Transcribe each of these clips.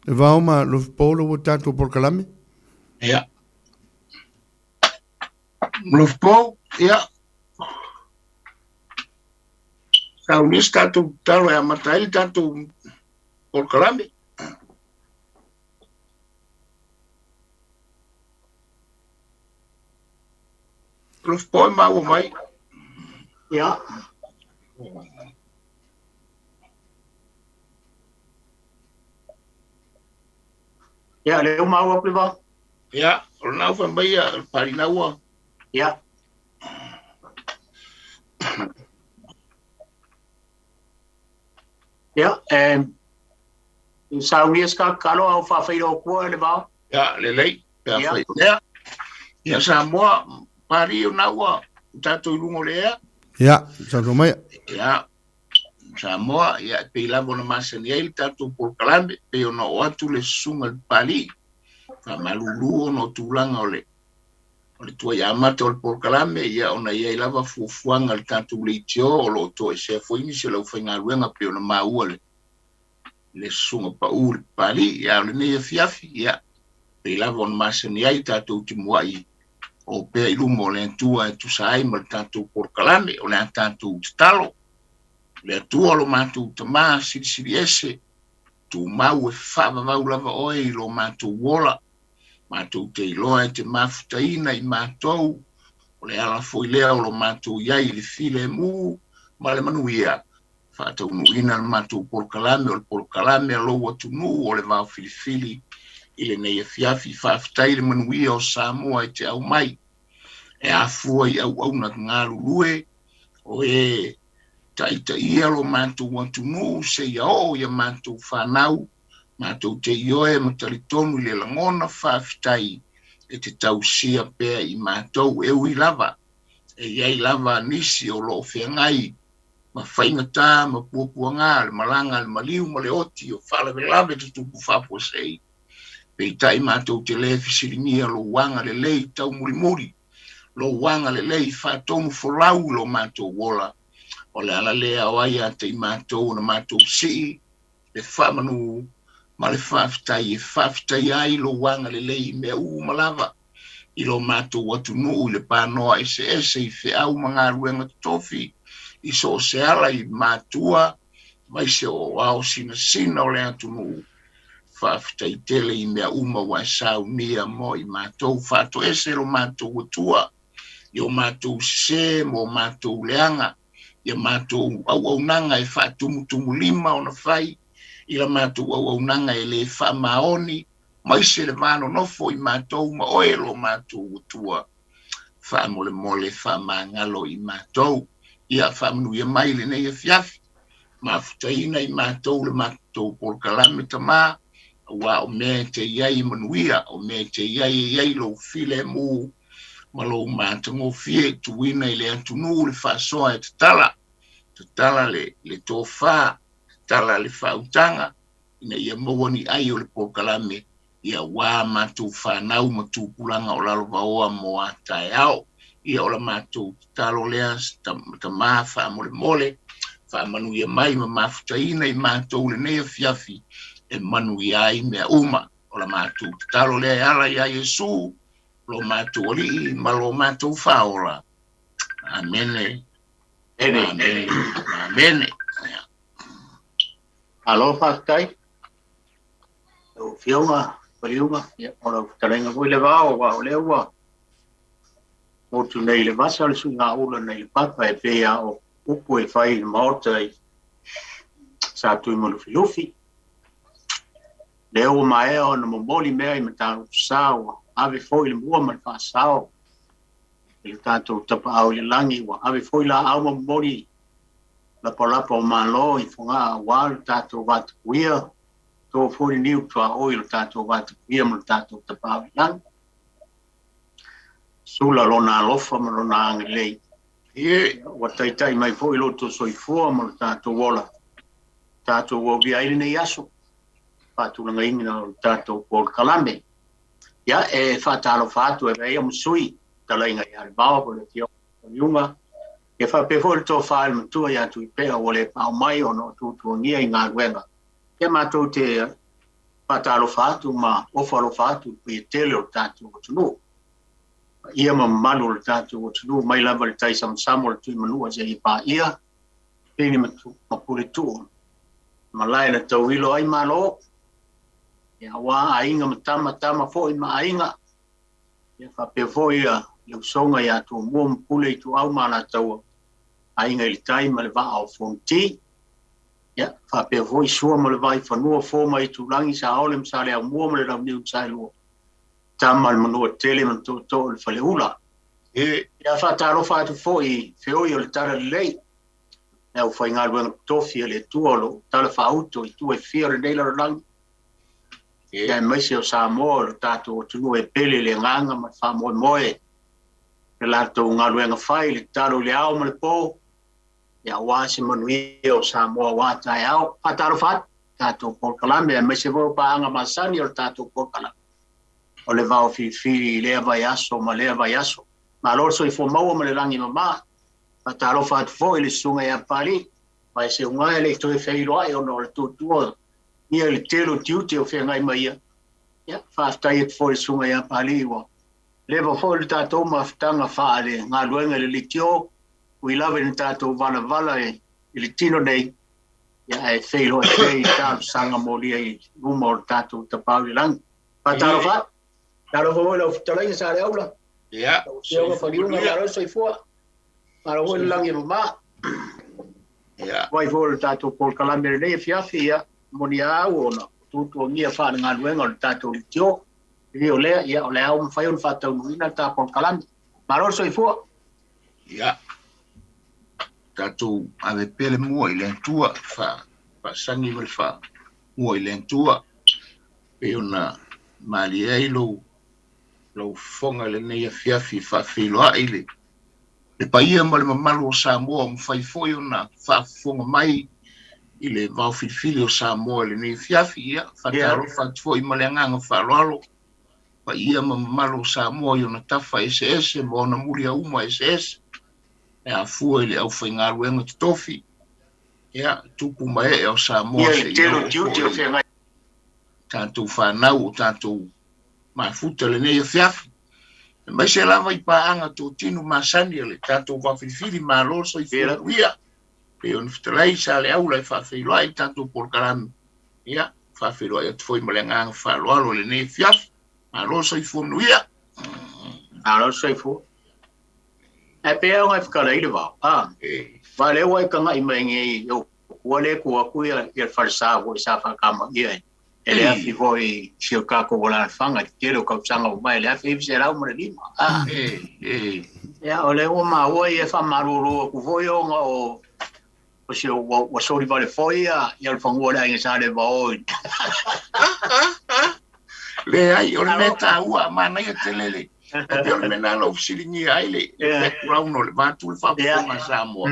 Le vao ma Lofipo le ua tatou polokalame. Ia. Lofipo, ia. Saunia se tatou tatalo e amata ai le tatou polokalame. Lofipo e maua mai. Ia. Ia, lea ua maua atu le vao. Ia, o lena ua fai mai ia Palina ua. Ia. Ia, e saunia se tatalo a o faafaila o tua le vao. Ia, lelei, pe a fai o lea. Ia, Samoa, Pali o na ua tatou i luga o le ea. Ia, saunoa mai. Ia, Samoa, ia, e pei lava ona masani ai le tatou polokalame, e pei ona oo atu le susuga i le Papalii, faamalulu ona o tulaga o le o le tuai amata o le polokalame, ia, ona e i ai lava fuafuaga a le tatou leitio o lo o toesea foi nisi o le aufaigaluega pei ona maua le le susuga pau i le Papalii. Ia, a o lenei afiafi, ia, pei lava ona masani ai tatou te muai o pea i luma o le Atua e tusa ai ma le tatou polokalame, o le a tatou tatalo. Le Atua lo matou Tama Silisili Ese, tumau e faavavau lava oe i lo matou ola, matou te iloa e te mafutaina i matou, o le ala foi lea o lo matou i ai i le filemu ma le manuia, faataunuuina le matou polokalame, o le polokalame a lou atunuu o le vao filifili i lenei afiafi. Faafetai le manuia o Samoa e te aumai e afua i auauna galulue o e taitaia lo matou atunuu seia oo ia matou fanau, matou te ioe ma talitonu i le lagona faafetai e te tausia pea i matou. E ui lava e i ai lava nisi o lo o feagai ma faigata ma puapuaga le malaga a le maliu ma le oti o faalavelave tutupu faafuasei. Peitai matou te le fesiligia lou agalelei taumulimuli, lou agalelei faatonufolau i lo matou ola. O le ala lea o ai ia te i matou ona matou sii le faamanu ma le faafetai e faafetaia ai lou agalelei i mea uma lava i lo matou atunuu i le panoa eseese i feau ma galuega totofi i so o se ala i matua maise o ao sinasina o le atunuu. Faafetai tele i mea uma ua e saunia mo i matou. Faatoese lo matou Atua i o matou sese ma o matou leaga, ia matou auaunaga e faatumutumulima ona fai i la matou auaunaga e le faamaoni maise le va nonofo i matou ma oe lo matou Atua. Faamolemole faamagalo i matou. Ia faamanuia mai lenei afiafi. Mafutaina i matou le matou polokalame Tama, aua o mea e te i ai e manuia, o mea e te i ai e i ai lou filemu ma lou matagofie, tuuina i le atunuu le faasoa e tatala, tatala le, le tofa, tatala le faautaga, ina ia maua ni ai o le polokalame, ia aua matou fanau ma tupulaga o lalo vaoa mo a taeao. Ia o la matou tatalo lea, Tama faamolemole, faamanuia mai ma mafutaina i matou lenei afiafi e manuia ai mea uma. O la matou tatalo lea e ala iā Iesu, lo matou Alii ma lo matou Faaola. Amene. Amene. Amene. Malo faafetai. Lau Afioga Paliuga, ia, o lau fetalaiga foi le vao, aua o lea ua motu nei le vasa le suigaula nei le papa e pei a o upu e fai i le Maota i Satuimalufilufi. Lea ua maea ona momoli mea i Matautu-sa, ua ave foi le mua ma le faasao i le tatou Tapaau i le lagi, ua ave foi laau ma momoli lapalapa o Malo i Fogaa aua lo tatou vatapuia, to foi le niu tuaoi o lo tatou vatapuia ma lo tatou Tapaau i lagi. Sula lona alofa ma lona agalelei. Ua taitai mai foi lo outou soifua ma lo tatou ola, tatou aulia ai lenei aso, faatulagaina o le tatou polokalame. Ia, e faatalofa atu e avea ia ma sui, talaiga ia le vao po le afioga Paliuga, ia faapea foi le tofa i le matua ia Tuipea ua le paao mai ona o tuatuagia i galuega. Ia matou te Faatalofa atu ma ofo alofa atu i le paia tele o le tatou atunuu. Paia ma mamalu o le tatou atunuu mai lava i le tai samasama o le Tuimanua seia paia Pili ma Puletuu, malae na tauilo ai Malo, ia aua aiga ma tama, tama foi ma aiga, ia faapea foi le usoga ia Tumua ma Pule Ituau ma Alataua, Aiga i le Tai ma le Vaa o Fonoti. Ia, faapea foi Sua ma le Vaifanua, Fofo ma Aitulagi, Saole ma Saleaaumua ma le Launiu na Saelua, Tama a le Manuatele ma le Tootoo o le Faleula. Ia, faatalofa atu foi i feoi o le Talalelei, le aufaigaluega totofi a le Atua o lo o talafaauto i tua e fia o lenei lalolagi, ia aemaise o Samoa o lo tatou atunuu e pele i le agaga ma le faamoemoe i le latou galuega fai, le tatalo i le ao ma le po, ia aua se manuia o Samoa aua taeao. Faatalofa atu i tatou polokalame aemaise foi o paaga masani o le tatou polokalame o le Vao Filifili i lea vaiaso ma lea vaiaso. Malo le soifua maua ma le lagi e mama. Faatalofa atu foi i le susuga ia Papalii, Vaeseuga e le i toe feiloai ona o le tuatua ia i le tele o tiute o feagai ma ia. Ia, faafetai atu foi i le susuga ia Papalii ua leva foi le tatou mafutaga faale-galuega i le leitio, ui lava ina tatou valavala i le tino nei, ia ae feiloai pea i talosaga molia i luma o le tatou Tapaau i le Lagi. Faatalofa atu. Talofa foi i lau fetalaiga Saleaula. Ia, Lau Afioga Faliuga, malo le soifua. Malo foi le lagi e mama. Ia. Vai foi o le tatou polokalame i lenei afiafi, ia, moni a au ona o tuatuagia faale-galuega o le tatou leitio. E ui o lea, ia, o le a ua mafai ona faataunuuina le ta polokalame. Malo le soifua. Ia, tatou ave pea le mua i le Atua, faasagi ma le faamua i le Atua, pei ona malie ai lou fofoga i lenei afiafi e faafeiloai le paia ma le mamalu o Samoa ua mafai foi ona faafofoga mai i le vaofilifili o Samoa i lenei afiafi. Ia, faatalofa atu foi ma le agaga faaaloalo, paia ma mamalu o Samoa i ona tafa eseese ma ona muliauma eseese, e afua i le aufaigaluega totofi, ia, tupu ma ee o Samoa seia oo foi i tatou fanau o tatou mafuta i lenei afiafi. Aemaise lava i paaga totino masani a le tatou vaofilifili, malo le soifua manuia. Pei ona fetalai Saleaula e faafeiloai i le tatou polokalame, ia, faafeiloai atu foi ma le agaga faaaloalo i lenei afiafi. Malo le soifua manuia. Malo le soifua. Ae pei lava ona e fetalai le vao, a, va lea ua e tagai mai nei i ou kua lea e tu atu ia le falesa foi sa faatamaia e le afi foi i si o tatou alaalafaga i le tele o tausaga ua mavae i le 1905. A, ia, o lea ua maua ia e faamalulu atu foi ona o o si ua soli vale foi ia le fanua o le aiga Sa Levao i Leai, o le mea taua, manaia tele le e pei o le mea lena na ou fesiligia ai le background o le vaeatu le faafofoga a Samoa.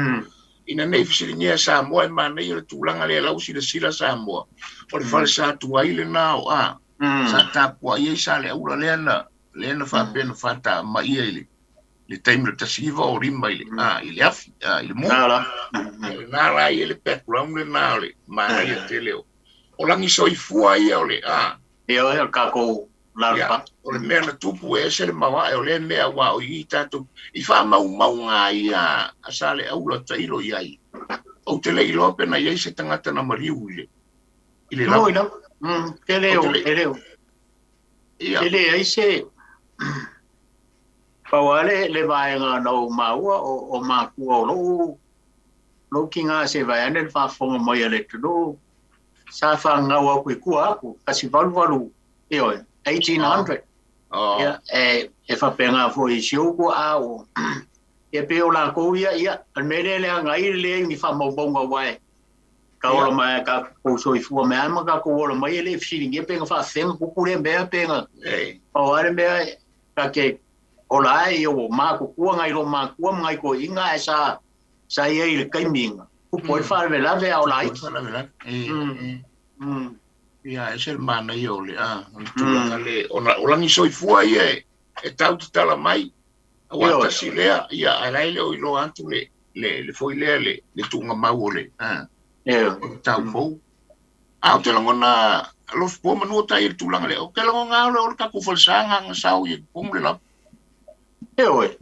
Ina ne i fesiligia e Samoa e manaia le tulaga lea la ua silasila Samoa, o le falesa tuai lena o a sa tapuai ai Saleaula lea na lea na faapea na faatamaia i le le taimi o le 1905 i le a i le afi a i le mu. Lena la i ai le background lena o le manaia tele o lagi soifua ia o le a. Ia o le tatou Ia, o le mea na tupu e ese le maoae o lea mea aua o i tatou i faamaumauga ai a Saleaula tailo i ai. Ou te le iloa pe na i ai se tagata na maliu i le i le lava. Te le o, te le o. Ia. E leai se pau lava le vaega na ou maua o matua o lou tiga se i vaeane le faafofoga mai a le atunuu sa fanau atu i tua atu, 188, ioe, 1800. Ia, e faapena foi i si ou tuaa o, ia pei o latou ia, ia, o le mea lea e leaga ai le leai o ni faamaumauga aua e ka ola mai a tatou soifua mai lava ma tatou ola mai e le i fesiligia pe na faafefea ona tupu lea mea pe na pau lava le mea ta te ola ai ia ua matutua nai lou matua ma nai toeaiina ae sa sa i ai i le taimi na tupu ai le faalavelave a o laiti. Ia, e ese le manaia o le, a, o le tulaga le, ona o lagi soifua ia e tau tatala mai, aua tasi lea, ia, ae la e le o iloa atu le, le, le foi lea, le, le tuugamau o le, a, o le tau fou. A ou te lagona Alofa manu tai le tulaga lea. O ke lago ngā o le tatou falesa ga sao i totonu le lava. E oe.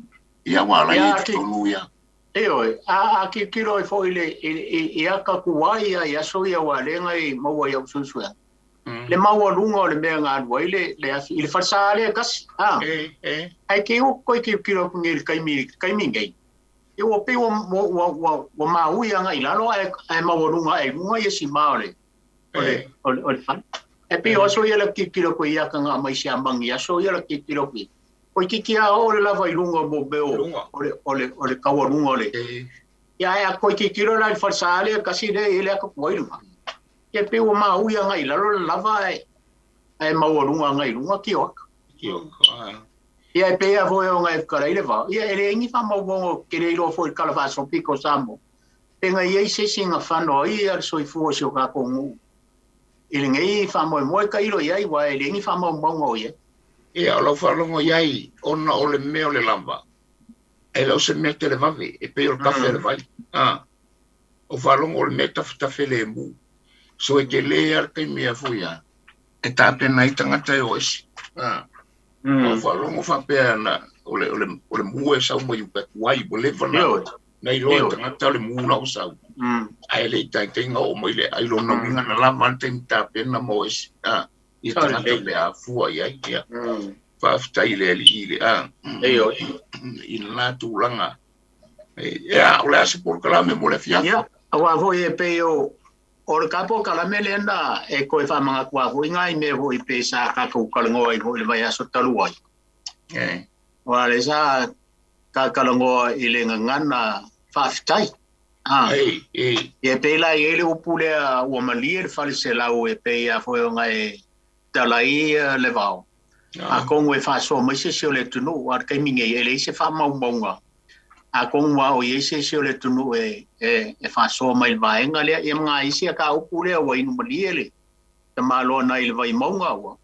Ia ua ala i totonu ia. E oe, a tilotilo ai foi i le i aka tuai ia i aso ia ua lenga i maua i au suesuega. Le maualuga o le mea na alu ai le afi i le falesa lea tasi. Ae ke o koe tilotilo atu nei i le taimi nei. Ia ua pei ua maui agai i lalo ae maualuga ae i luga ia sima o le o le fale. E pei o aso ia le tilotilo atu i aka na aumai se amagi aso ia le tilotilo atu i. O itiiti a oo le lava i luga mo mea o le taualuga o le. Ia ae a toe tilotilo la i le falesa lea tasi lea i le aka tuai lena. Ia pei ua maui agai i lalo le lava ae maualuga agai i luga tioata. Ia e pei lava foi ona e fetalai le vao. Ia e leai ni faamaumauga ou te le iloa foi i le Tala Faasolopito o Samoa. Pe na i ai se isi na fano ai le soifua o si o tatou nuu i lenei faamoemoe tailo i ai, aua e leai ni faamaumauga o i ai. Ia, o lau faalogo i ai, ona o le mea o le lava, e le o se mea televave, e pei o le kafe a le vai. O faalogo o le mea tafatafe lemu. So e tele lava le taimi a foi a, e tapena ai tagata e o ese. O faalogo faapea na, o le mu e sau mai uka tuai, ua leva na iloa e tagata o le mu la o sau. Ae le i taitaiga oo mai le ai lona uiga na lava le taimi tapena ma o ese. Ia tagata pe a fua i ai. Ia. Faafetai i le alii le i lena tulaga. Ia, o le a se polokalame mo le afiafi? Ia, aua foi e pei o le ka polokalame lea na e toe faamanatu a foi nai mea foi pe sa tatou talanoa ai foi i le vaiaso talu ai. Aua lea sa talanoa i le gagana faafetai. Ia pei la i ai le upu lea ua malie le fale selau e pei a foi ona e talai le vao. Atonu e faasoa mai se isi o le atunuu, a o le taimi nei e leai se faamaumauga. Atonu lava o i ai se isi o le atunuu e faasoa mai i le vaega lea. Ia ma nai isi mataupu lea ua inu malie le tamaloa nai le Vaimauga, ua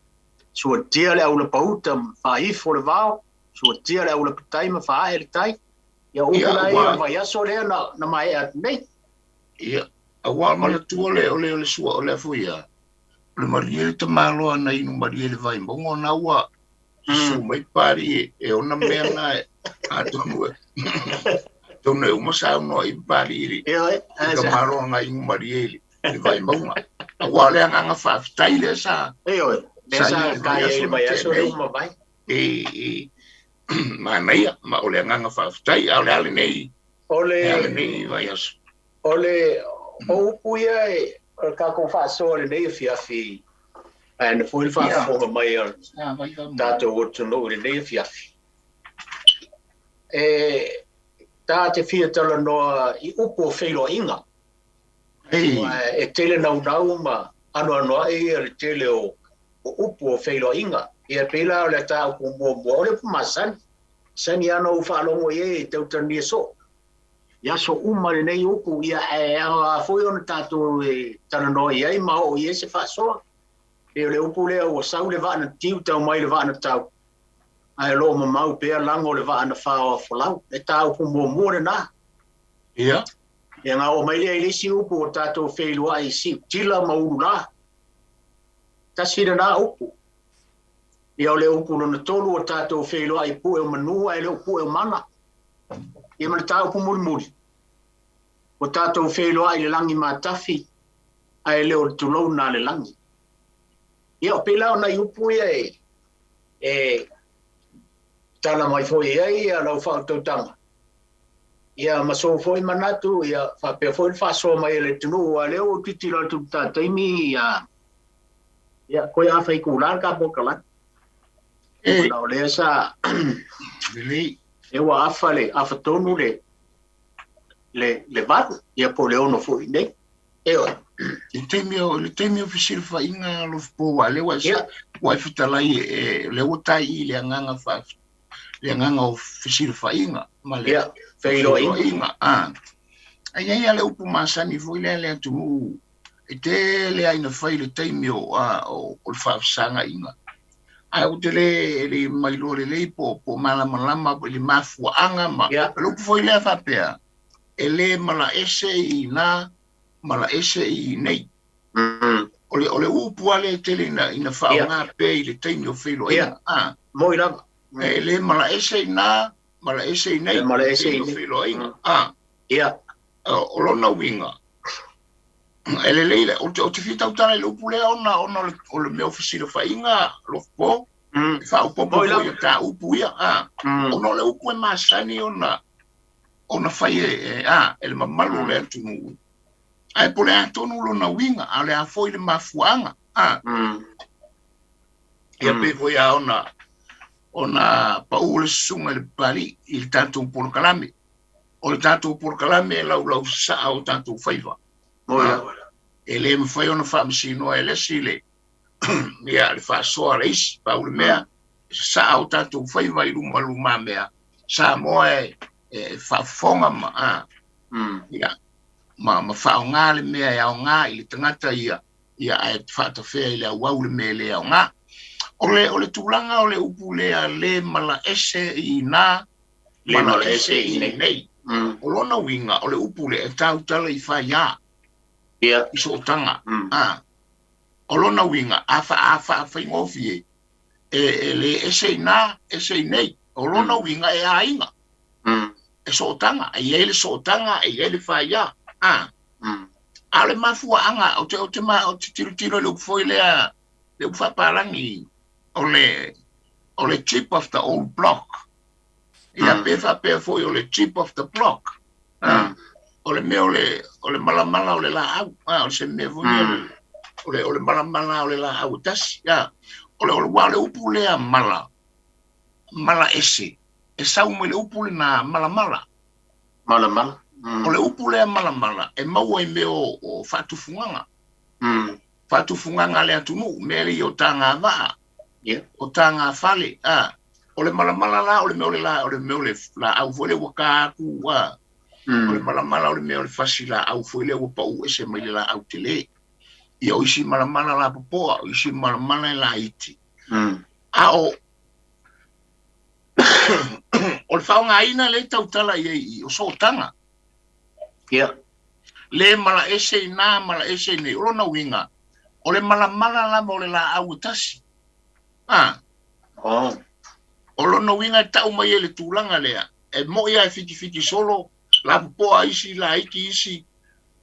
suatia le aulapauta ma faaifo le vao, suatia le aulapatai ma faaae le tai. Ia o upu la ia o le vaiaso lea na maea atu nei. Ia, aua manatua le o le sua o le foi ia. O le malie le tamaloa na inu malie le Vaimauga ona ua susu mai Papalii e ona mea na e atonu e atonu e uma saunoa i Papalii i le tamaloa na inu malie i le Vaimauga. Aua o le agaga faafetai lea sa lea sa tai ai le vaiaso lea ua mavae. E manaia, ma o le agaga faafetai, a o le a lenei O le a lenei vaiaso? O le o upu ia e o le tatou faasoa i lenei afiafi, ae ana foi le faafofoga mai a tatou atunuu i lenei afiafi. E ta te fia talanoa i upu o feiloaiga. E tele naunau ma anoanoai ia le tele o upu o feiloaiga. Ia pei la o le mataupu muamua, o le upu masani. Sani ana ou faalogo i ai e tautania soo. I aso uma lenei upu, ia ae ao foi ona tatou e talanoa i ai ma oo i ai se faasoa. Pei o le upu lea ua sau le vaa na tiu tau mai le vaa na tau, ae o lo o mamau pea lago le vaa na faoa folau. E tā upu muamua lena. Ia. Ia na oo mai lea i le isi upu o tatou feiloai siutila ma ululā. Tasi lena upu. Ia o le upu lona tolu o tatou feiloai pue o manu ae le o pue o mana. Ia ma le tāupu mulimuli, ua tatou feiloai i le lagi matafi ae le o le tulouna a le lagi. Ia o pei la o nai upu ia e tala mai foi i ai ia lau faautautaga. Ia ma sou foi manatu, ia faapea foi le faasoa mai a le atunuu, aua o lea ua ou tilotilo atu i le ta taimi, ia, ia koe afa itulā le ta polokalame. Ona o lea sa Lelei. E ua afa le afa tonu le 8, ia po o le 6 foi nei. E oe. I le taimi o fesilafaiga Alofa po ua lea ua ua e fetalai e lea ua tai i le agaga fa le agaga o fesilafaiga ma le feiloaiga. Ai ai le upu masani foi lea le atunuu e tele ai na fai le taimi o o le faafesagaiga. Ae ou te le mailoa lelei po malamalama i le mafuaaga ma le upu foi lea faapea e le malaese i ina malaese i nei. O le upu lava lea e tele ina faaaoga pea i le taimi o feiloaiga. Moi lava. E le malaese i ina, malaese i nei. E malaese i nei. Feiloaiga. O lona uiga, e lelei, ou te fia tautala i le upu lea ona o le mea o fesilafaiga Alofapo, e faaopoopo foi ia ta upu ia. Ona o le upu e masani ona fai e le mamalu o le atunuu. Ae po o le a tonu lona uiga, a o le a foi le mafuaaga. Ia pei foi lava ona pau le susuga i le Papalii i le tatou polokalame. O le tatou polokalame e laulau sasaa o tatou faiva. E le mafai ona faamasinoa e le isi le le faasoa a le isi. Pau le mea, e sasaa o tatou faiva i luma lumamea. Samoa e faafofoga ma ma faaaoga le mea e aoga i le tagata ia, ae faatafea i le auau le mea e le aoga. O le tulaga o le upu lea le malaese i ina, le malaese i nei. O lona uiga, o le upu lea e tautala i faia, i sootaga. O lona uiga, a faafaigofie, e le ese i ina, ese i nei. O lona uiga e aiga. E sootaga, e i ai le sootaga, e i ai le faia. A o le mafuaaga, ou te tilotilo i le upu foi lea, le upu faapalagi, o le chip of the old block. Ia pe faapea foi o le chip of the block. O le mea o le malamala o le laau. O le se mea foi lea, o le malamala o le laau e tasi. O le upu lea mala, mala ese, e sau mai le upu lena malamala. Malamala. O le upu lea malamala e maua i mea o faatufugaga. Faatufugaga le atunuu, mea le i o tāngā vaa, o tāngā fale. O le malamala la, o le mea o le la, o le mea o le laau foi le ua ka atu. O le malamala o le mea o le fasi laau foi le ua pau ese mai le laau te le. Ia o isi malamala la popoa, o isi malamala e la iti. A o o le faaaogaina le tautala i ai o sootaga. Le malaese i nā, malaese i nei. O lona uiga, o le malamala lava o le laau e tasi. O lona uiga e tau mai e le tulaga lea, e moi a e fitifiti solo, la popoa isi, la iti isi,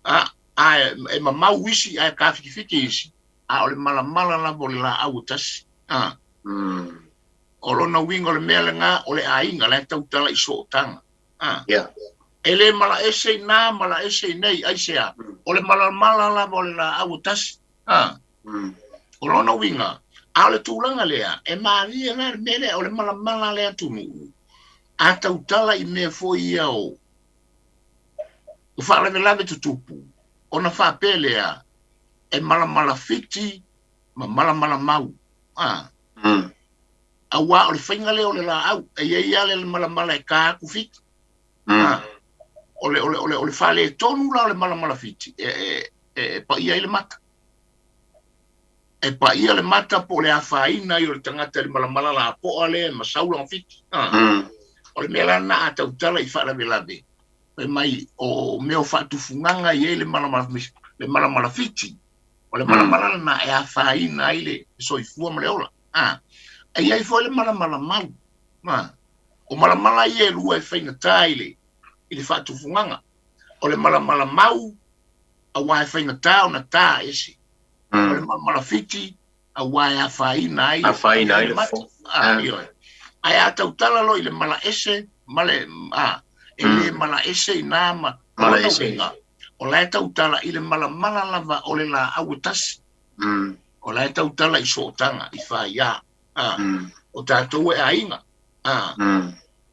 e mamau isi, a e ka fitifiti isi. A o le malamala lava o le laau e tasi. O lona uiga o le mea lena, o le aiga, la e tautala i sootaga. E le malaese i nā, malaese i nei, aisea. O le malamala lava o le laau e tasi. O lona uiga, a o le tulaga lea, e malie la le mea lea, o le malamala le atunuu, a tautala i mea foi ia o faalavelave tutupu, ona faapea lea, e malamala fiti ma malamala mau. Auā o le faiga lea o le laau, e i ai lava le malamala e ka atu fiti. O le faaletonu la o le malamala fiti, e paia ai le mata. E paia le mata po o le afaina ai o le tagata i le malamala lapoa lea e masau lana fiti. O le mea la lena a tautala i faalavelave, fai mai o mea o faatufugaga i ai le malamala fiti, o le malamala lena e afaina ai le soifua ma le ola. E i ai foi le malamala mau. O malamala ia e lua e faigata i le faatufugaga. O le malamala mau, auā e faigata ona tā ese. O le malamala fiti, auā e afaina ai le mata. Ae a tautala loa i le malaese, e le malaese i nā ma malaese. O la e tautala i le malamala lava o le laau e tasi. O la e tautala i sootaga, i whaia. O tātou e aiga.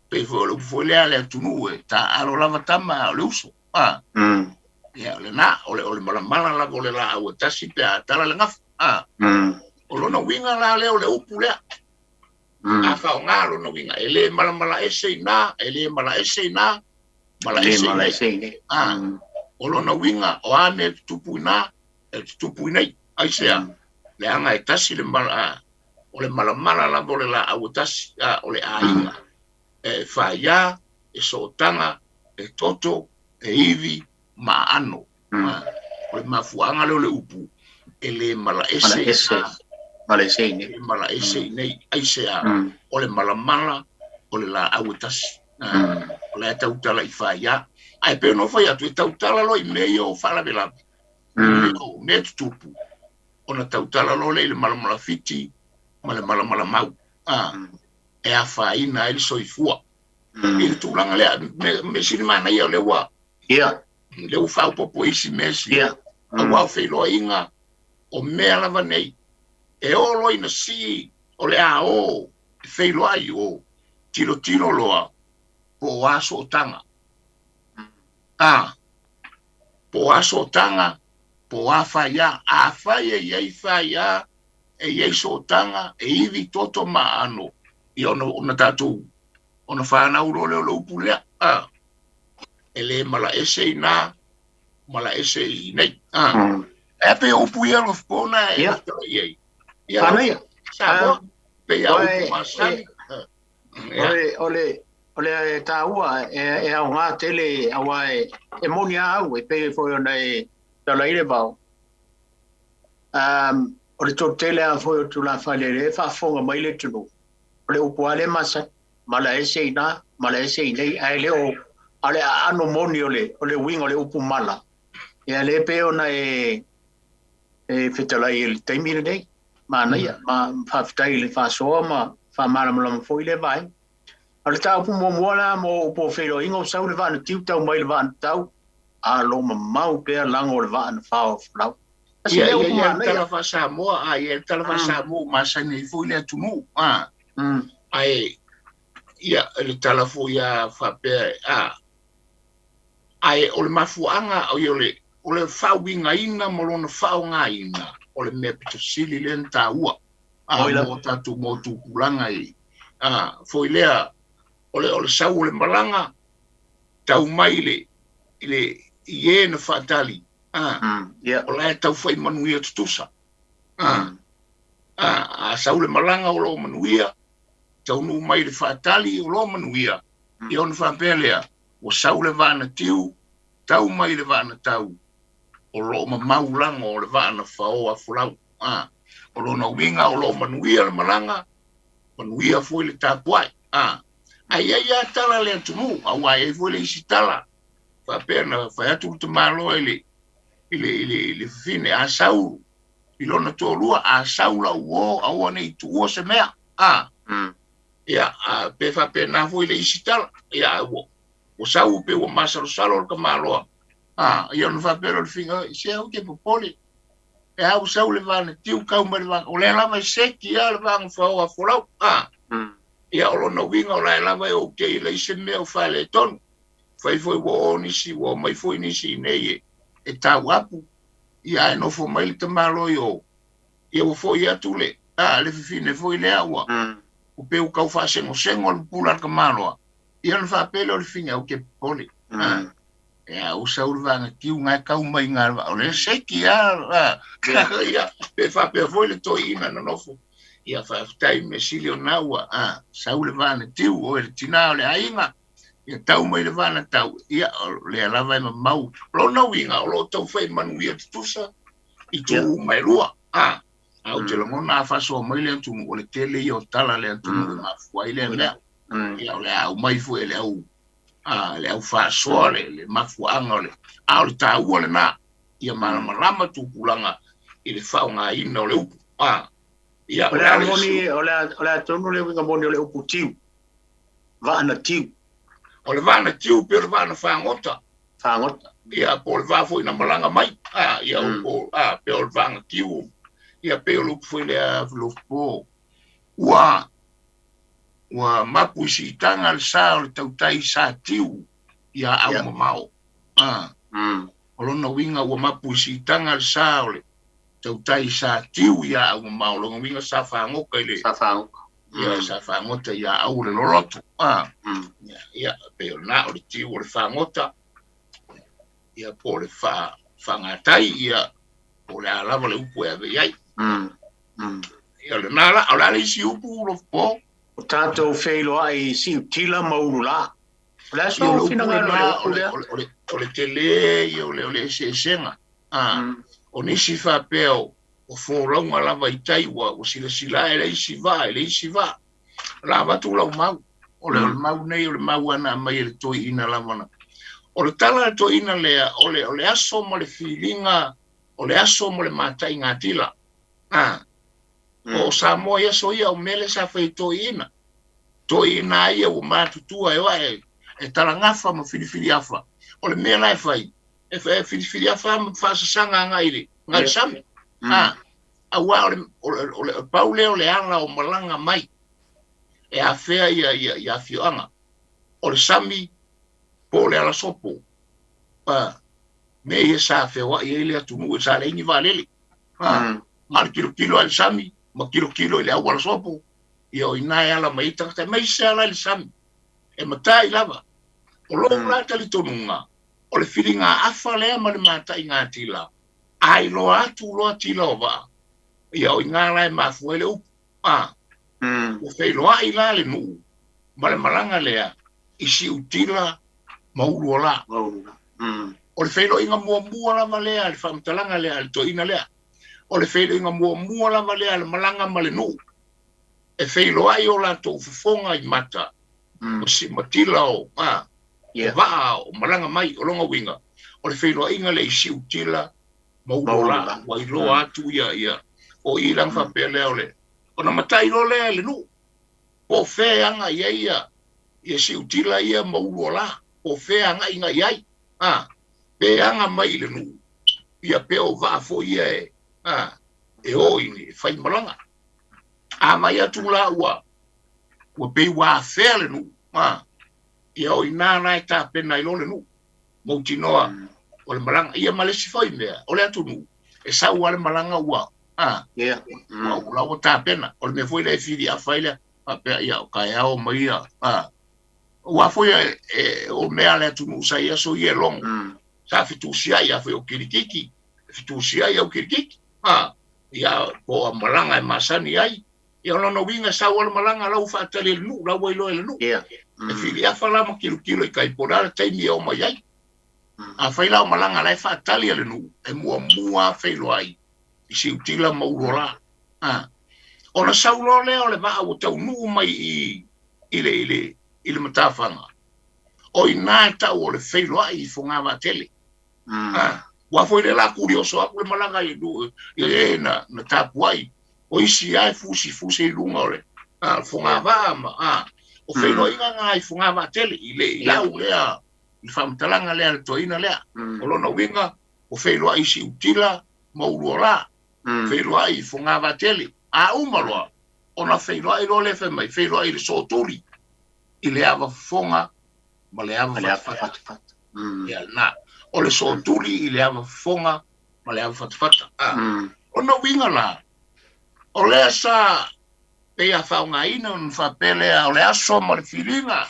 Pei foi o le upu foi lea le atunuu e tā alo lava tama o le uso. Ia, o le nā, o le malamala lava o le laau e tasi pe a tala le gafa. O lona uiga la lea o le upu lea. A whaonga lona uiga. E le malamala ese i nā, e le malaese i nā, malaese i nei. O lona uiga, o a mea tutupu i nā, e tutupu i nei. Aisea, le anga e tasi le mala, o le malamala lava o le laau e tasi, o le aiga. E whaia, e sootaga, e toto, e iwi, ma aano. O le mafuaaga lea o le upu. E lē malaese Malaese. Malaese i nei. E malaese i nei. Aisea? Mm. O le malamala o le laau e tasi. O la e tautala i faia. Ae pei ona ou fai atu, e tautala loa i mea ia o faalavelave. O mea tutupu, ona tautala loa lea i le malamala fiti ma le malamala mau. E afaina ai le soifua. I le tulaga lea, mea sili manaia o lea ua lea ua faaopoopo isi mea sia. Aua o feiloaiga o mea lava nei, e oo loa ina sii o le a o e feiloai o tilotilo loa po o a sootaga. A, po o a sootaga, po o a faia. Afai e i ai faia, e i ai sootaga, e ivi toto ma aano, ia ona tatou, ona fanau loa lea o le upu lea. A, e lē malaese i ina, malaese i nei. A, e pei o upu ia Lofopona e fetalai ai. Ia, Manaia. Samoa, pei a upu masani. O le, o le, o le taua e aoga tele aua e moni a au e pei foi ona e tala i le vao. O le toatele lava foi o tulafale e faafofoga mai le atunuu, o le upu lava lea masani, malaese i na, malaese i nei, ae le o a o le aano moni o le uiga o le upu mala, ia le pei ona e fetalai i le taimi lenei. Manaia, ma faafetai i le faasoa ma faamalamalama foi lea vaega. O le mataupu muamua la mo upu o feiloaiga o sau le vaa na tiu tau mai le vaa na tau, a lo mamau pea lago o le vaa na fao folau. Ia, ia, ia, le tala faa-Samoa, a, ia, le tala faa-Samoa ua masani ai foi le atunuu, a. Ae, ia, le tala foi a faapea, a, ae o le mafuaaga, o le faauigaina ma lona faaaogaina, o le mea pito sili lea na taua, a, mo tatou mo tupulaga i, a, foi lea, o le sau o le malaga, tau mai i le, i e na faatali, a, o la e taufai manuia tutusa. A, a, a sau le malaga o loo manuia, taunuu mai le faatali o loo manuia, ia ona faapea lea, ua sau le vaa na tiu, tau mai le vaa na tau, o loo mamau lago o le vaa na faoa folau. A, o lona uiga o loo manuia le malaga, manuia foi le tapuai. A, ae i ai lava tala le atunuu, aua e i ai foi le isi tala, faapea na fai atu le tamaloa i le fafine, a sau i lona toalua, a sau lau uō, aua ne i tuua se mea. A, ia, a, pe faapena foi le isi tala, ia, ua sau pe ua masalosalo le tamaloa. A, ia ona faapea lea o le figa, se au te popole, e a ua sau le vaa na tiu tau mai le vaa, o lea lava e seki lava le vaa na faoa folau. A, ia o lona uiga o la e lava e okay, e leai se mea o faaletonu. Fai foi ua o nisi, ua omai foi nisi i nei e tau apu, ia ae nofo mai le tamaloa i o, ia ua foi atu le, a, le fafine foi lea ua, ua pei ua tau faasegosego le pupula a le tamaloa, ia ona faapea lea o le fine au te popole. A, ia ua sau le vaa na tiu na e tau mai na o le seki a, ia, pe faapea foi le toeaina na nofo. Ia faafetai mea sili o na ua, a, sau le vaa na tiu, oe le tina o le aiga, ia tau mai le vaa na tau, ia o lea lava e mamau. O lona uiga o loo taufai manuia tutusa i itu uma e lua. A, a ou te lagona a faasoa mai le atunuu, o le tele ia o tala le atunuu e mafua ai lea mea. Ia o le a aumai foi e le au, a, le au faasoa le mafuaaga o le, a o le taua lena, ia malamalama tupulaga i le faaaogaina o le upu. A, ia O le a moni, o le a tonu le uiga moni o le upu tiu. Vaa na tiu. O le vaa na tiu pe o le vaa na fagota. Fagota. Ia po o le vaa foi na malaga mai. A, ia o, a, pe o le vaa na tiu. Ia pe o le upu foi lea Lofopo. Ua mapu i siitaga le sa o le tautai sa tiu ia au mamao. A, o lona uiga ua mapu i siitaga le sa o le tautai sa tiu ia au mamao. Lona uiga sa fagota i le Sa fagota. Ia sa fagota ia au le loloto. A, ia, pe o na o le tiu o le fagota, ia po o le fagatai, ia po o le a lava le upu e ave i ai. Ia o lena la, o le a le isi upu Lofopo? O tatou feiloai i siutila ma ulula. O le aso Ia o le upu finagalo lena, le upu o le, lea. O le tele ia o le eseesega. A, o nisi faapea o, Ua folauga lava i tai ua silasila ae le isi vaa i le isi vaa. O le a avatu lau mau. O le mau nei o le mau ana aumai e le toeaina lava na. O le tala a le toeaina lea, o le, o le aso ma le filiga, o le aso ma le mataigatila. A. O Samoa i aso ia, o mea lea sa fai e toeaiina. Toeaiina a ia ua matutua e o ae e talagafa ma filifiliafa. O le mea la e fai, e filifiliafa ma faasasaga agai i le sami. A. Aua o le, o le, o le pau lea o le ala o malaga mai e afea ia, ia, ia afioaga. O le sami po o le alasopo. A, mea ia sa feoai ai le atunuu e sa leai ni vaalele. A, a o le tilotilo lava i le sami ma tilotilo i le auala sopo, ia o i ina e ala mai ai tagata, aemaise lava la i le sami, e matai lava. O lou la talitonuga, o le filiga afa lea ma le mataigatila, a iloa atu loa tila o vaa, ia o i ina la e mafua ai le upu. A, ua feiloai la le nuu ma le malaga lea i siutila ma ulu o la. O le feiloaiga muamua lava lea, le faamatalaga lea a le toeaina lea. O le feiloaiga muamua lava lea a le malaga ma le nuu, e feiloai o latou fofoga i mata ma tila o vaa o malaga mai. O lona uiga, o le feiloaiga lea i siutila ma ulu o la, ua iloa atu ia, o i lana faapea lea o le, ona matai loa lea e le nuu, po o fea e aga i ai ia siutila ia ma ulu o la, po o fea e agai agai i ai, a, pe aga mai i le nuu, ia pe o vaa foi ia e, a, e o i e fai malaga. A vaai atu la ua, ua pei ua afea le nuu, a, ia o i ina la e tapena ai loa le nuu, mautinoa o le malaga. Ia ma le isi foi mea, o le atunuu, e sau lava le malaga ua, a, ua la ua tapena. O le mea foi lea e filiafa ai lea, faapea, ia, o taeao mai ia, a, aua foi e, o mea a le atunuu sa i aso ia e logo, sa fetusiai, afai o kirikiki, e fetusiai au kirikiki, a, ia, po o malaga e masani ai, ia o lona uiga e sau lava le malaga la ua faatali e le nuu, la ua iloa e le nuu. E filiafa la ma tilotilo i tai po o le a le taimi e oo mai ai. Afai la o malaga la e faatali a le nuu, e muamua lava feiloai i siutila ma uluola. A, ona sau loa lea o le vaa ua taunuu mai i i le, i le, i le matafaga, o i ina e tau o le feiloai i Fogavaatele. A, aua foi lea la tuli oso atu le malaga i i e na, na tapuai, o isi lava e fusifusi i luga o le fogavaa ma, a, o feiloaiga na i Fogavaatele, i le, i lau lea, i le faamatalaga lea a le toeaina lea. O lona uiga, ua feiloai i Siutila ma Uluola, feiloai i Fogavaatele, a uma loa, ona feiloai loa lea fai mai, feiloai i le sootuli, i le ava fofoga ma le ava fatafata. Ia lena. O le sootuli i le ava fofoga ma le ava fatafata. Lona uiga la, o lea sa pei a faaaogaina ona faapea lea o le aso ma le filiga,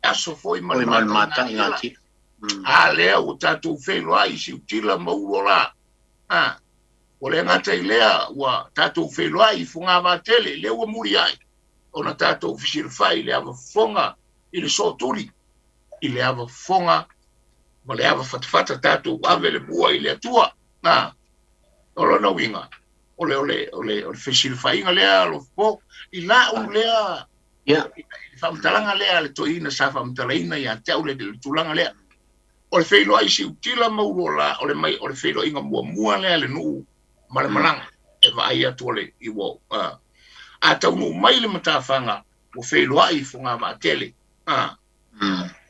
aso foi ma le mataigatila. A lea ua tatou feiloai i siutila ma uluola. A, ua le gata i lea, ua tatou feiloai i Fogavaatele, lea ua muliai ona tatou fesilafai i le ava fofoga i le sootuli, i le ava fofoga ma le ava fatafata, tatou ave le mua i le Atua. A, o lona uiga, o le, o le, o le, o le fesilafaiga lea Alofapo, i lau lea i le faamatalaga lea a le toeaina sa faamatalaina ia te au le tulaga lea. O le feiloai siutila ma uluola, o le mai, o le feiloaiga muamua lea a le nuu ma le malaga e vaai atu o le i ua, a, a taunuu mai le matafaga, ua feiloai i Fogavaatele. A,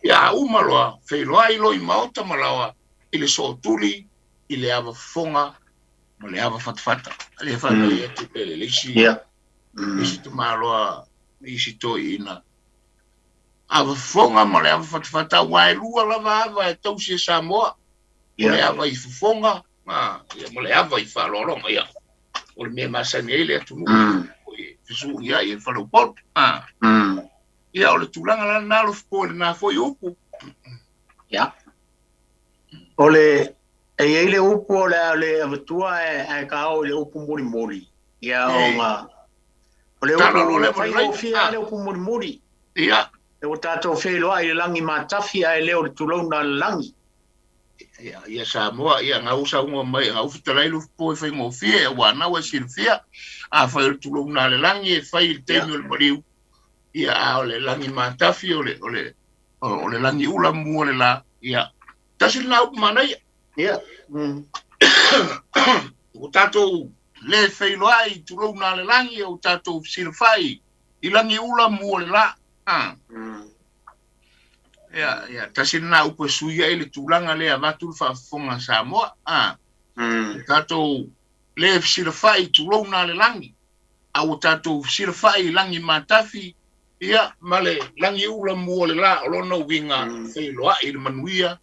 ia a uma loa, feiloai loa i maota ma laoa i le sootuli, i le ava fofoga ma le ava fatafata. Lea faatali atu pe le isi, isi tamaloa, isi toeaina. Ava fofoga ma le ava fatafata, aua e lua lava ava e tausi e Samoa. O le ava i fofoga, ia, ma le ava i faaaloaloga. Ia, o le mea masani ai le atunuu, e fesuiai e le faleupolu. Ia, o le tulaga la lena Alofapo i lena foi upu. Ia. O le, e i ai le upu o le a le avatua ae taoo i le upu mulimuli. Ia, ona, o le upu faigofie lava le upu mulimuli. Ia. E ua tatou feiloai i le lagi matafi ae le o le tulouna a le lagi. Ia, ia Samoa, ia ngau sauga mai, ngau fetalai Lufipo e faigofie, aua na ua e silafia, afai o le tulouna a le lagi e fai i le taimi o le maliu, ia a o le lagi matafi o le o le o le lagi ula mua le la, ia tasi lena upu manaia. Ia. Ua tatou le feiloai i tulouna a le lagi, ua tatou fesilafai i lagi ula mua le la. Ia, ia, tasi lena upu e sui ai le tulaga lea avatu le faafofoga a Samoa. Tatou le fesilafai i tulouna a le lagi, a ua tatou fesilafai i lagi matafi, ia, ma le lagi ula mua le la, o lona uiga feiloai i le manuia,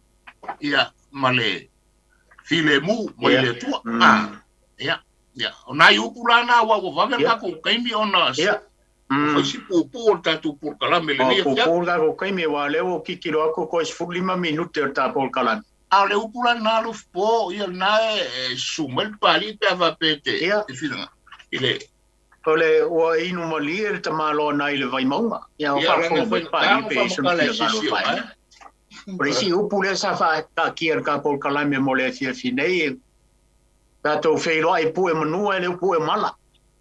ia, ma le filemu mai le Atua. Ia, ia, o nai upu la na ua vave le tatou taimi ona fai si puupuu o le tatou polokalame lenei afiafi. Puupuu le tatou taimi aua o lea ua tilotilo atu toe 15 minute o le ta polokalame. A o le upu la lena Lufipo, ia lena e susu mai le Papalii pe a faapea e te finagalo i le O le ua inu malie le tamaloa nai le Vaimauga. Ia o faafofoga mai Papalii pe i ai sona finagalo e faaiga. O le isi upu lea sa faataatia i le ta polokalame mo le afiafi nei, tatou feiloai pue manua e le pue mala.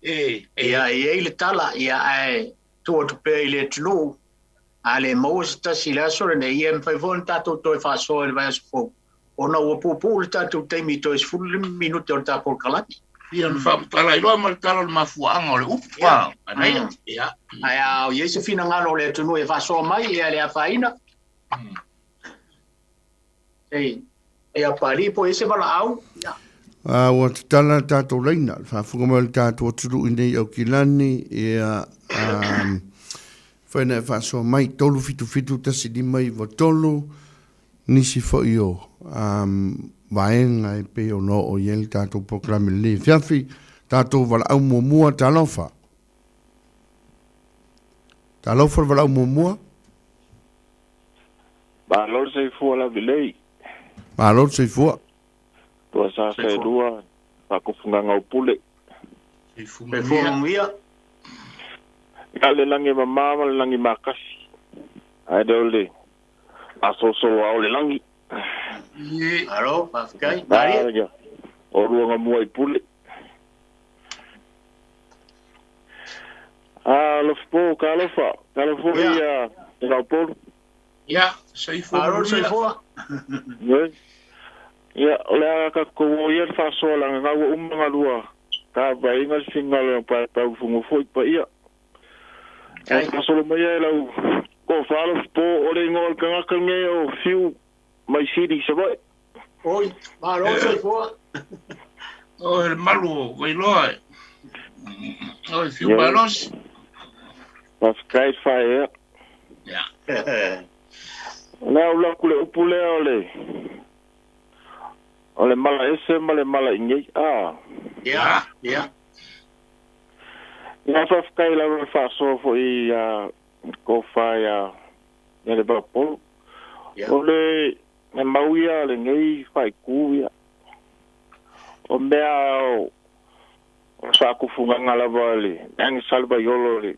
Ia e i ai le tala, ia ae tuu atu pea i le atunuu, a le maua se tasi i le aso lenei, ia e mafai foi ona tatou toe faasoa i le vaiaso fou, ona ua puupuu le tatou taimi i toe 15 minute o le ta polokalame. Ia ona faamatala ai loa ma le tala o le mafuaaga o le upu. Manaia. Ia. Ae a i ai se finagalo o le atunuu e faasoa mai, ia e le afaina. Ia Papalii po o i ai se valaau. Ia. A ua tatala le tatou laina, le faafofoga mai o le tatou atunuu i nei Aukilani, ia, whaina e faasoa mai, 377 1593, nisi foi o vaega e pei ona oo i ai le tatou polokalame lenei afiafi, tatou valaau muamua, talofa. Talofa le valaau muamua. Malo le soifua lavilei. Malo le soifua. Tua sa sa e lua faakofugaga o pule. Soifua manuia. Ia le lagi mama ma le lagi makasi. Ae le o le asolosolo ao le lagi. Malo, faafetai. Malie. O luaga mua i pule. A Lofipo, talofa, talofa foi ia te Laupolu. Ia, soifua Malo le soifua. Ia, o le a tatou o ia le faasoa laga na ua uma na lua tavaaiga le finagalo e paepae fugu foi paia. Ae faasolo mai ia e lau tofa Lofipo, o le igoa o le tagata lenei o Fiu mai Sili i Savaii. Oi, malo le soifua. Oi, le malu o Vailoa e. Oi, Fiu malosi. Faafetai le faaeaea. Ia. O le a ou alu atu le upu lea o le o le mala ese ma le mala inei. A. Ia, ia. Ia faafetai lava le faasoa foi ia tofa ia le Vaupolu. O le mau ia lenei faaitu ia. O mea o o faatufugaga lava le age salevaiolo le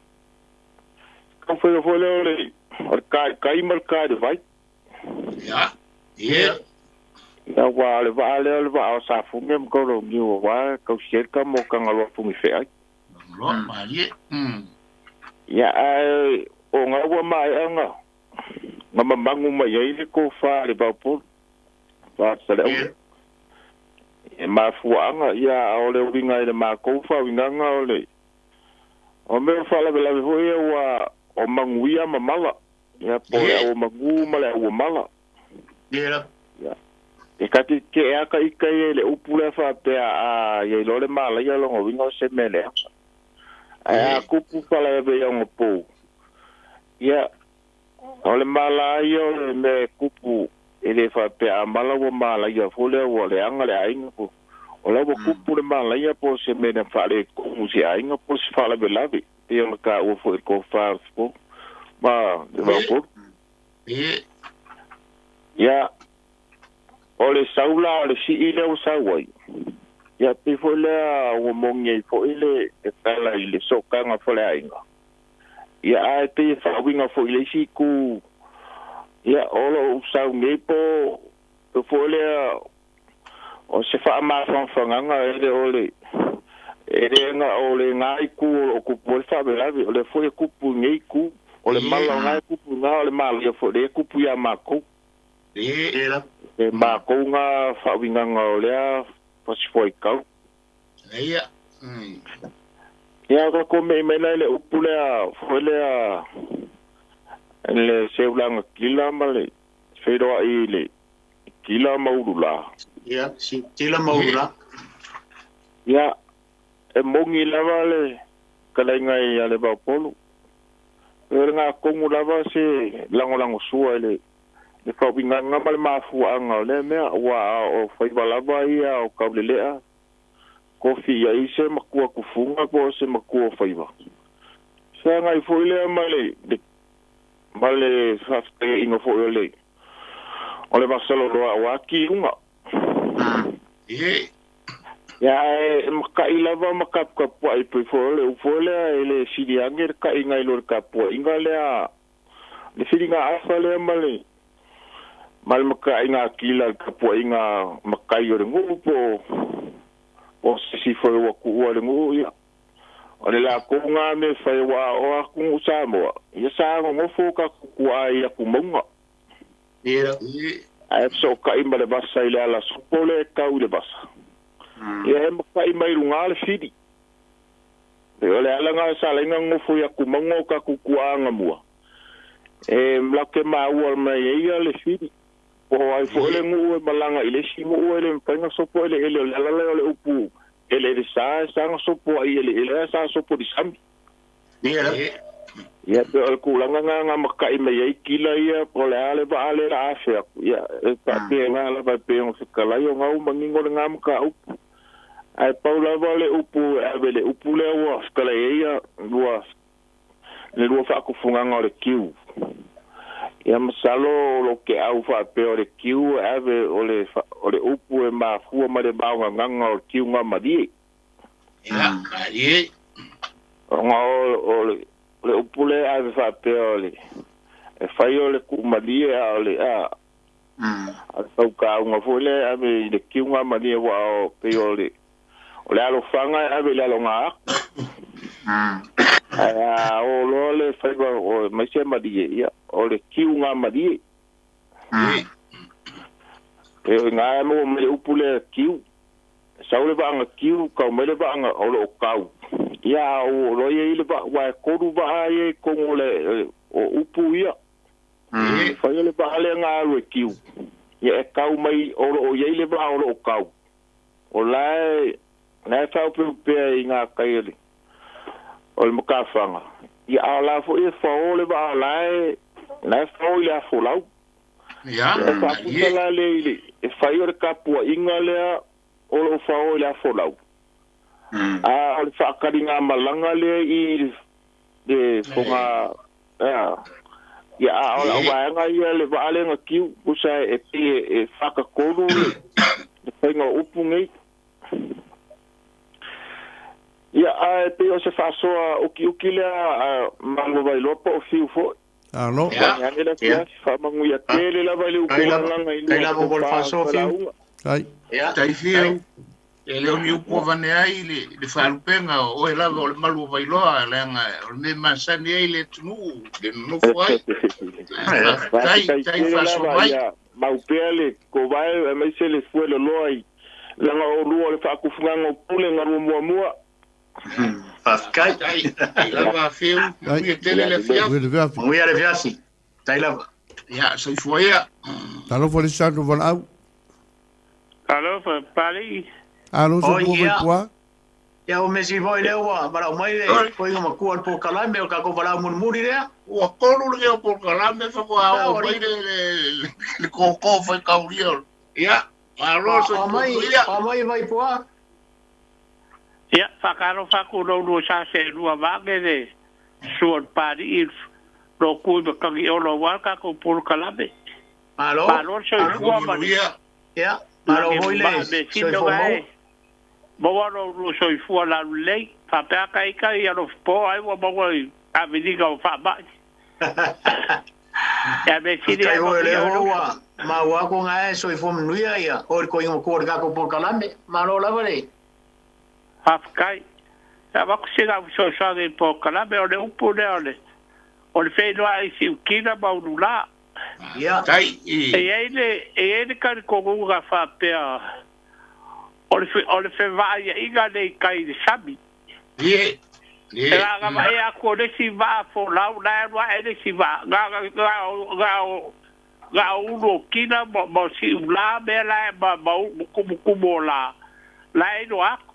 taufaiga foi lea o le o le kai ma le kai le vai. Ia. Ia. Ia ua le vaa lea o le vaa o Safune ma Kaulauniu aua tausi ai le tama o Tagaloa Pugifeai. Loa, malie. Ia ae o ngā ua maea na mamanu mai ai le tofa le Vaupolu. Faasaleaula. E mafuaaga ia o le uiga i le matou faauigaga o le o mea o faalavelave foi ia ua o manuia ma mala. Ia po o le au manu ma le au mala. Ia. E ka te ke ea ka ika ia i le upu lea faapea a ia iloa le malaia lona uiga o se mea leaga. Ae a kupu faalavelave i ogapou, ia o le mala ia o le mea e kupu e le faapea a mala ua malaia foi lea ua leaga le aiga po o la ua kupu le malaia po o se mea na faaletonu i se aiga po o se faalavelave pei ona taua foi i le tofa o le Fofo ma le Vaupolu. Ia, o le sau la o le sii lea ua sau ai, ia pei foi lea ua moni ai foi le tala i le sootaga faleaiga. Ia ae pei e faauiga foi i le isi itu, ia o lou sau nei po Foi lea o se faamafanafanaga e le o le e le ga o le ga itu o loo tupu ai le faalavelave, o lea foi e tupu i nei itu, o le mala o ga e tupu i ga o le malia foi lea e tupu iā matou. E matou ga faauigaga o lea fasifuaitau. Ia tatou me'i mai la i le upu lea foi lea le seulaga kila ma le feiloai i le kila ma ululā. Ia, si tila ma ululā. Ia, e moni lava le fetalaiga ia Levaopolo. O le gatonu lava se lagolagosua i le le faauigaga ma le mafuaaga o lea mea, aua o faiva lava ia o Taulelea, tofi i ai se matua tufuga po o se matua o faiva. Feagai foi lea ma le ma le faafetaiaiga foi o le o le vasaloloa aua kiuga. Ia ae maka'i lava ma taputapua'i pei foi o le upu foi lea e le sili ane le ta'iga i lo le tapua'iga lea le filiga afa lea ma le ma le maka'iga kila le tapua'iga matai o le nu'u po o se isi foi ua tu'ua le nu'u. Ia o le latou na mea fai aua o atu Samoa ia sa nonofo tatou tua'a i atu mauga. Ae fesoota'i ma le vasa i le alasopo lea e tau i le vasa. Ia e maka'i mai luga le fili. E o le ala na sa laina nonofo i atu mauga o tatou tua'a agamua. E latou te maua mai ai ia le fili. Po o ai foi le nu'u e malaga i le isi nu'u e le mafai ona sopo eleele o le ala lea o le upu eleele sa e sa na sopo ai eleele ae sa sopo i le sami. Ia pei o le tulaga na na maka'i mai ai kila ia po o le a le vaa lea la afe atu. Ia e faapena lava e pei ona fetalai o na ua manino lena mataupu. Ae pau lava le upu e ave i le upu lea ua fetalai ai ia lua le lua faatufugaga o le kiu. Ia masalo o lo ke'au faapea o le kiu e ave o le o le upu e mafua mai le vaogagaga o le kiuga malie. Ia, malie. Ona o le o le upu lea e ave faapea o le e fai o le tu'umalie a o le a a le faukauga foi lea e ave i le kiuga malie aua o pei o le o le alofaga e ave i le aloga atu. Ae a o loa le faiva o mai se malie, ia o le kiuga malie. E o i gā e maua mai le upu lea kiu. Sau le vaaga kiu, kau mai le vaaga o loo kau. Ia a o loa ia i le vaa, aua e tolu vaa ia i totonu o le o upu ia. E fai o le vaa lea na alu e kiu. Ia e kau mai o loo i ai le vaa o loo kau. O la e la e faaopeopea i gatai o le o le matafaga. Ia a o la foi e fao le vaa o la e la e fao i le afolau. Ia, E faaputa la le i le e fai o le tapua'iga lea o loo fao i le afolau. A o le faakaligamalaga lea i le foga a ia a o le vaega ia le vaa lea na kiu pusa e pei e faatatolu le le faiga o upu nei. Ia ae pei o se faasoa ukiuki lea a malu vailoa po o fiu foi. Alo. Ia ane le afiafi faamanuia tele lava i le upu agaga i Tai lua lava mo le tofa faasoa fiu. falauga. Tai. Ia. Tai fiu. E le o ni upu avane ai le, le faalupega o oe lava o le malu o Vailoa, leaga o le mea masani ai le atunuu, le nonofo ai. Faafetai, Faafetai tai tele faasoa lava mai. ia maupea le kovae aemaise le fueloloa i laga olua o le faakufugaga o pule galua muamua. Faafetai. Tai, tai lava fiu, Tai. manuia tele le afiafi. Manuia le afiafi. Manuia le afiafi. Tai lava. Ia, soifua ia. Talofa le isi tatou valaau. Alofa, Pali. Alo Oi, soifua ia. Vaipua. Ia o mesi foi lea ua valaau mai le Oi. koiga matua o le polokalame o tatou valaau mulimuli lea. Ua tolu le o polokalame faatoa oo Ia, mai le le le kōkō faitaulia. Ia, malo soifua Aumai, manuia. aumai Vaipua. Ia, whakaro whaku rau rua sa se rua wage le sua pari i ro kui ma kangi olo wa ka ko puru kalame. Malo. Malo soifua ma Manuia. Ia, malo foi le me sino soifua ga maua. e. Maua ro rua soifua la lei. Whapea ka ika i aro po ai wa maua i awiniga o whamai. Ia mea sili Faafetai ae foi o lea manuia foi lou ua maua atu na e soifua manuia ia oe le toeaina matua o le tatou polokalame. Malo lava le. Faafetai. Sa avatu sina au fesoasoani i le polokalame, o le upu lea o le o le feiloai i Siutila ma Ulula. Ia. Faafetai. E i ai le e i ai le talitonuga faapea o le o le fevaaiaiga lea i tai i le sami. Ie. E Ie. lagavaea atu o le isi vaa folau, la e alu ae le isi vaa, na na na o na o na o ulu o kina ma ma o siulā mea la e ma ma tumutumu o lā, la e iloa atu.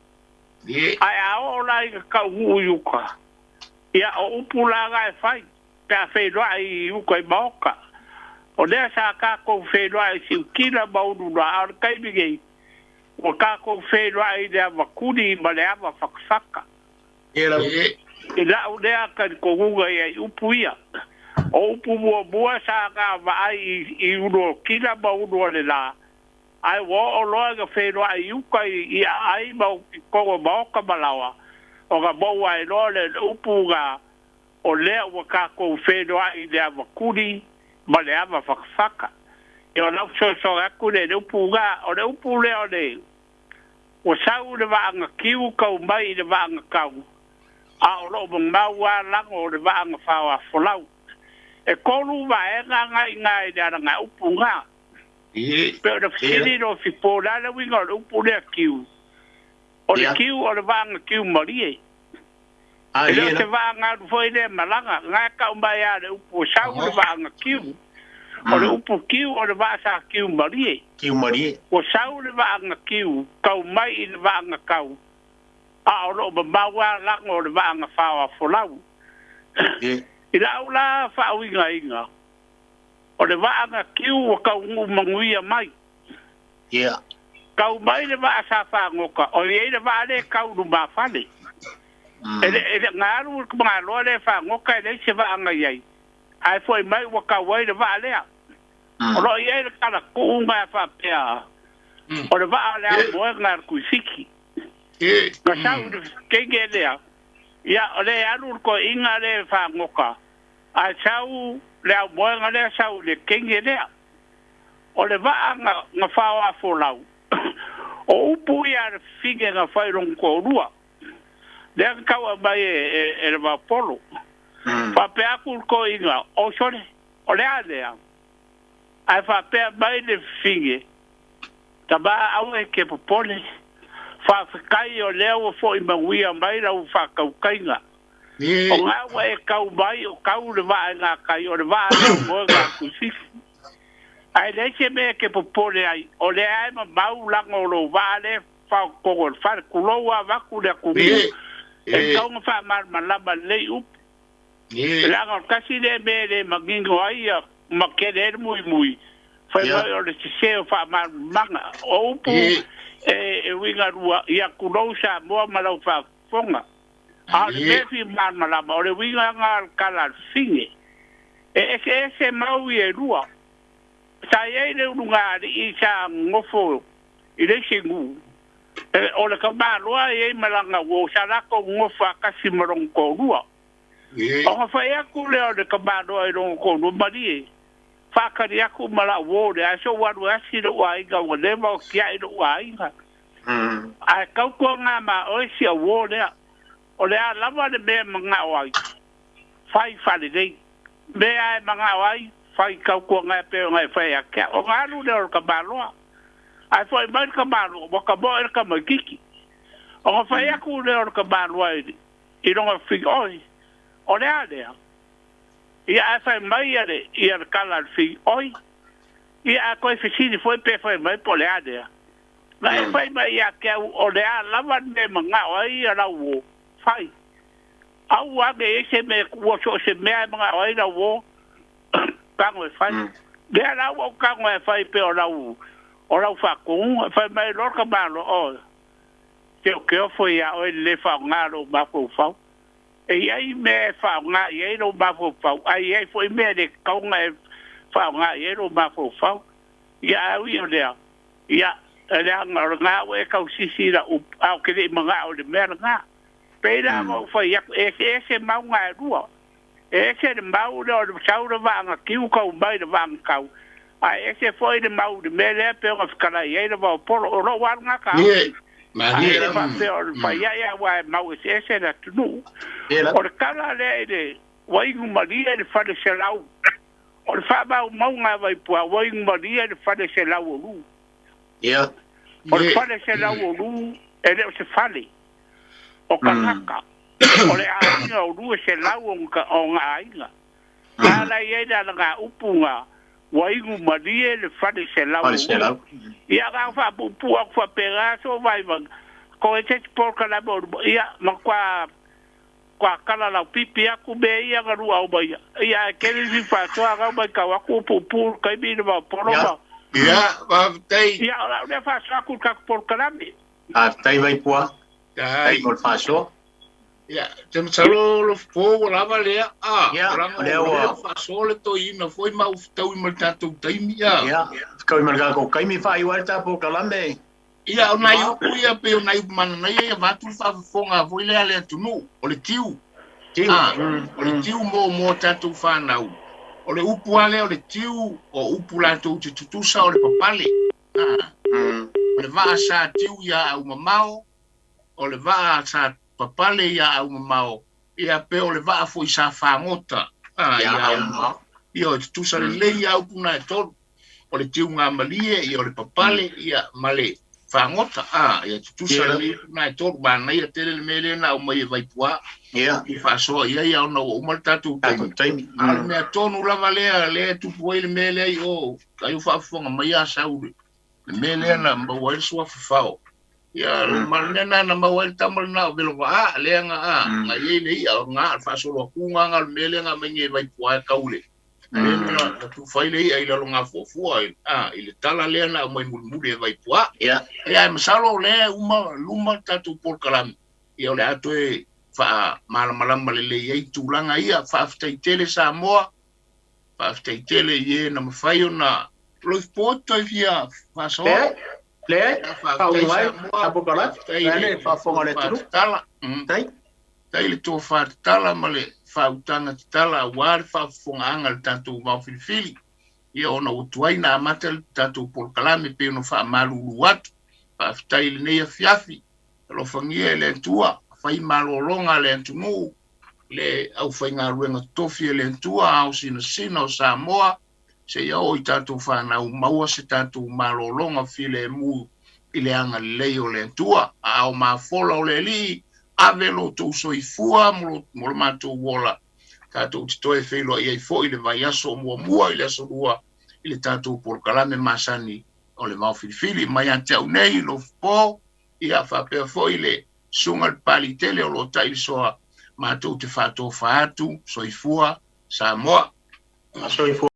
Ie. Ae a oo la ina taunuu i uka, ia o upu la na e fai pe a feiloai i uka i maota. O lea sa tatou feiloai i siutila ma ululā, a o le taimi nei, ua tatou feiloai i le ava tuli ma le ava fatafata. Ia lava. Ie. I lau lea talitonuga ia i upu ia. O upu muamua sa na vaai i, i ulu o kila ma ulu o le lā, ae ua oo loa ina feiloai i uka i, i aai ma i tonu o maota ma laoa, ona maua ai loa le, le upu na o lea ua tatou feiloai i le ava tuli ma le ava fatafata. Ia o lau fesoasoani atu lea i le upu na, o le upu lea o le ua sau le vaaga kiu kau mai i le vaaga kau, a o loo mamau lava lago o le vaaga faoafolau. E tolu vaega na i ina i le alagaupu na. Ie. Pe o le fesili lo fipo, o le a le uiga o le upu lea kiu? O le kiu o le vaaga kiu malie. E le o se vaaga alu foi lea malaga, na e tau mai lava le upu o sau le vaaga kiu. O le upu kiu o le vaa sa kiu malie. Kiu malie. Ua sau le vaaga kiu kau mai i le vaaga kau, a o loo mamau lava lago o le vaaga faoafolau. I lau la faauigaina, o le vaaga kiu ua taunuu manuia mai. Kau mai le vaa sa fagota, o i ai le vaa lea e tau i lumafale. E le e le na alu le tamagaloa lea e fagota e leai se vaa na i ai, ae foi mai ua tau ai le vaa lea. O loo i ai le talatuu na e faapea, o le vaa o le aumoega a le Tuifiti. Na sau i le teine lea, ia o lea e alu le toeaina lea e fagota, ae sau le aumoega lea sau i le teine lea. O le vaa na, na faoafolau, o upu ia a le fafine na fai i lona toalua, lea na tau aumai e, e, e le Vaopolo. Faapea atu le toeaina, o sole, o le a lea? Ae faapea mai le fafine, Tama, aua e te popole, faafetai o lea ua foi manuia mai lau faatautaiga. O ga ua e tau mai o tau le vaa i ga tai, o le vaa lea o moe ga atu i Fiti. Ae leai se mea e te popole ai, o lea e mamau lago o lou vaa lea e faaotogo i le fale, tulou a avatu le atunuu, e tatau ona faamalamalama lelei upu. Leaga o le tasi lea mea e le manino ai ia ma tele ai le muimui, fai mai o le sese o faamalamalamaga. O upu e uiga lua, ia tulou Samoa ma lau faafofoga. A o le mea e fia malamalama, o le uiga lena o le tala a le fafine. E eseese mau ia e lua. Sa i ai le ulugalii sa nonofo i le isi nuu, o le tamaloa e i ai ma lana uo, sa latou nonofo faatasi ma lona toalua. Ona fai atu lea o le tamaloa i lona toalua, Malie, faatali atu ma lau uo lea, ae se i ou alu e asi lou aiga, ua leva ona tiai lou aiga. Ae tautuana ma oe si au uo lea. O le a lava le mea e manao ai, fai faalelei. Mea e manao ai, fai tautuana e pei ona e fai ia te au. Ona alu lea o le tamaloa. Ae foi mai le tamaloa, ua tamoe le tamaitiiti. Ona fai atu lea o le tamaloa i, i lona fili, Oi, o le a lea? Ia ae fai mai ia le, ia le tala a le fili, Oi, ia ae toe fesili foi pe fai mai po o le a lea? Na e fai mai ia te au, o le a lava le mea e manao ai ia lau uo, fai. Aua ane i ai se mea e tuua so o se mea e manao ai lau uo, tago e fai. Lea la ua ou tago e fai pei o lau, o lau faatonuga. Fai mai loa le tamaloa, Oe, keokeofo ia oe le le faaaoga lou mafaufau. E i ai mea e faaaoga i ai lou mafaufau, ae i ai foi mea e le tatau ona e faaaoga i ai lou mafaufau. Ia ae ui o lea, ia, leaga o lena ua e tausisi i lau upu, a ou te le i manao i le mea lena. Pei la ona ou fai atu, e eseese mauga e lua. E ese le mau lea o le sau le vaaga tiu kau mai le vaaga kau, ae ese foi le mau i le mea lea pei ona fetalai ai le vaopolo. O lou alu lena taofi, ae le faapea o le faia'i aua e mau eseese le atunuu. O le tala lea i le ua inu malie le fale selau, o le faamaumauga a Vaipua ua inu malie le fale 102. O le fale 102 e le o se fale, o tagata. O le aiga o 200 o ona aiga. Na ala i ai le alagaupu na ua inu malie le fale 102. Ia na o faapuupuu atu faapena so vaivaiga. Ko e se polokalame o luma. Ia matua tua tala laupipi atu mea ia na lua uma ia. Ia ae tele isi faasoa na matau atu ua puupuu le taimi i le vaopolo ma. Ia, faafetai. Ia o lau lea faasoa atu i le tatou polokalame. Faafetai Vaipua. Faafetai mo le faasoa. Ia, te masalo Lofipo ua lava lea, a, Ia, o lea ua faasoa le toeaina foi ma ua fetaui ma le tatou taimi, a. Ia, fetaui ma le tatou taimi faaiu ai le tatou polokalame. Ia, o nai upu ia pei o nai upu mananaia ia vaeatu le faafofoga foi lea a le atunuu, o le tiu. Tiu. A, o le tiu mo tatou fanau. O le upu lava lea o le tiu, o upu latou te tutusa o le papale. A, o le vaa sa tiu iā Aumamao, o le vaa sa papale iā Aumamao, ia pe o le vaa foi sa fagota iā Aumamao. Ia, e tutusa lelei lava upu na e tolu. O le tiugamalie, ia o le papale, ia ma le fagota. A, ia tutusa lelei upu na e tolu. Manaia tele le mea lea na aumai e Vaipua i faasoa i ai, ona ua uma le tatou taimi. A o le mea tonu lava lea, lea e tupu ai le mea lea i o, ai o faafofoga mai a sau le mea lea na maua ai le suafa fao. Ia, ma le mea na na maua ai le tama lena o Velovaa, lea na a, na i ai le i'a, o na le faasolo atu na le mea lea na aumai nei e Vaipua e tau le mea lea na tufa ai le i'a i lalo gafuafua a, i le tala lea na aumai mulimuli e Vaipua. Ia, ae masalo o lea uma luma le tatou polokalame, ia o le a toe faamalamalama lelei ai tulaga ia. Faafetai tele Samoa, faafetai tele i e na mafai ona Loifopo toe fia faasoa. Leai, leai, Faafetai faauma ai Samoa, tatou polokalame. faafetai Vaeane le le faafofoga a le tofa atunuu. tatala. Tai. Faafetai le tofa tatala ma le faautaga tatala aua le faafofogaaga a le tatou vaofilifili. Ia ona ua tuai na amata le tatou polokalame pei ona faamalulu atu. Faafetai i lenei afiafi. Alofagia e le Atua, fai malologa a le atunuu, le aufaigaluega totofi e le Atua, ao sinasina o Samoa, seia oo i tatou fanau, maua se tatou malologa filemu i le agalelei o le Atua. Aao mafola o le Alii, ave lo outou soifua mo lo matou ola, tatou te toe feiloai ai foi i le vaiaso muamua i le aso Lua i le tatou polokalame masani o le Vaofilifili. Mai ia te au nei, Lofipo, ia faapea foi le susuga i le Papaliitele o lo o tailisoa, matou te faatofa atu, soifua Samoa. Soifua.